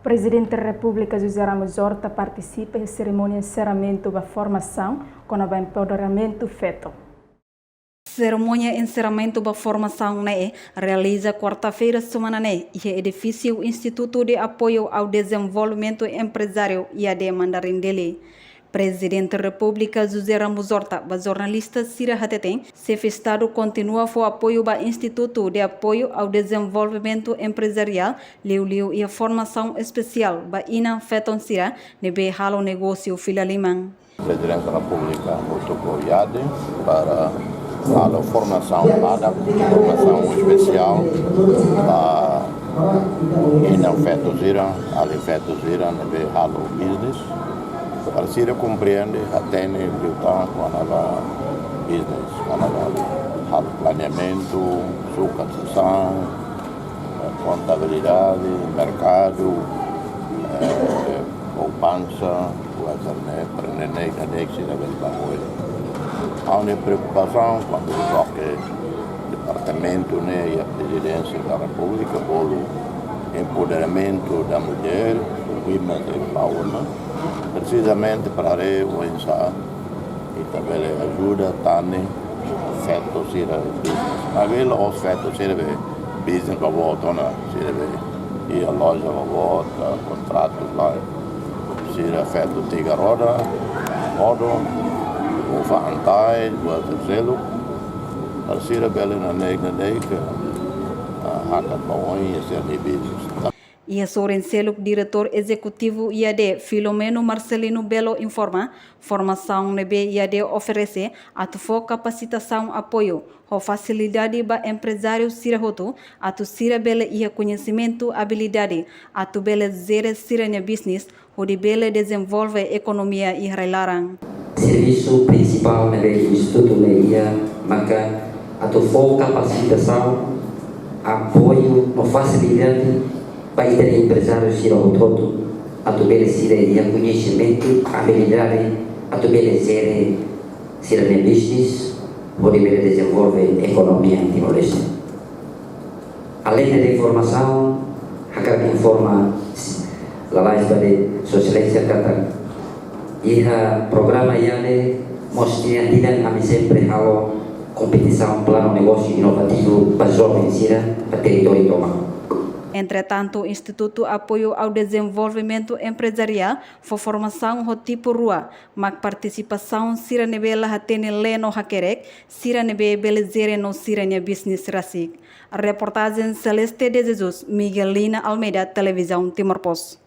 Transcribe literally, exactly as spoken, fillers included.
Prezidente Repúblika José Ramos Horta partisipa iha serimónia enserramentu ba formasaun kona-ba empoderamentu feto. Serimónia enserramentu ba formasaun ne'e realiza kuarta-feira semana ne'e iha edifísiu Instituto de Apoio ao Desenvolvimento Empresário, I A D, Mandarin Dili. Prezidente Repúblika José Ramos Horta ba jornalista sira hateten, Xefe Estadu kontinua fó apoiu ba Instituto de Apoio ao Desenvolvimento Empresarial, liuliu iha formasaun espesiál ba inan-feton sira ne'ebé halo negósiu fila liman. Prezidente Repúblika hotu ho I A D para halo formasaun badak, formasaun espesiál ba inan-feton sira, alin-feton sira ne'ebé halo business. Para sira komprende, hatene liután kona-ba business, kona-ba halo planeamentu, sukat sasán, kontabilidade, merkadu, eh, poupansa, buat sira-ne'e, para ne'e, ne'e, ne'e sira bele ba oin. Ha'u-nia preokupasaun kuandu toka departamentu ne'e iha Prezidénsia da Repúblika, bolu empoderamentu da mulher, women empowerment, presizamente para haree oinsá ita bele ajuda tan ne'e feto sira business. Maibé la'ós feto sira be business ba boot ona, sira be iha loja ba boot, kontratu lae. Sira feto tiga roda, modo, ou fa'an taixe, buat seluk. Para sira bele naneik-naneik, ah, hakat ba oin iha sira-nia business. Iha sorin seluk, Diretór Ezekutivu I A D, Filomeno Marcelino Belo, informa, formasaun ne'ebé I A D oferese atu fó kapasitasaun, apoiu ho fasilidade ba emprezáriu sira hotu, atu sira bele iha koñesimentu, abilidade atu bele jere sira-nia business, hodi bele dezenvolve ekonomia iha rai-laran. Servisu prinsipál ne'ebé institutu ne'e iha maka atu fó kapasitasaun, apoiu no fasilidade ba ita-nia emprezáriu sira hotu-hotu, atu bele sira iha koñesimentu, abilidade atu bele jere sira-nia business, hodi bele dezenvolve ekonomia Timor-Leste. Aleinde de formasaun, hakarak informa lalais ba de Sua Exelénsia katak iha programa I A D mós tinan-tinan ami sempre halo kompetisaun planu negósiu inovativu ba joven sira ba territóriu tomak. Entretantu, Instituto Apoio ao Desenvolvimento Empresarial fó formasaun ho tipu rua, mak partisipasaun sira ne'ebé la hatene lee no hakerek, sira ne'ebé bele jere no sira-nia business rasik. Reportajen Celeste de Jesus, Miguelina Almeida, Televizaun Timor Post.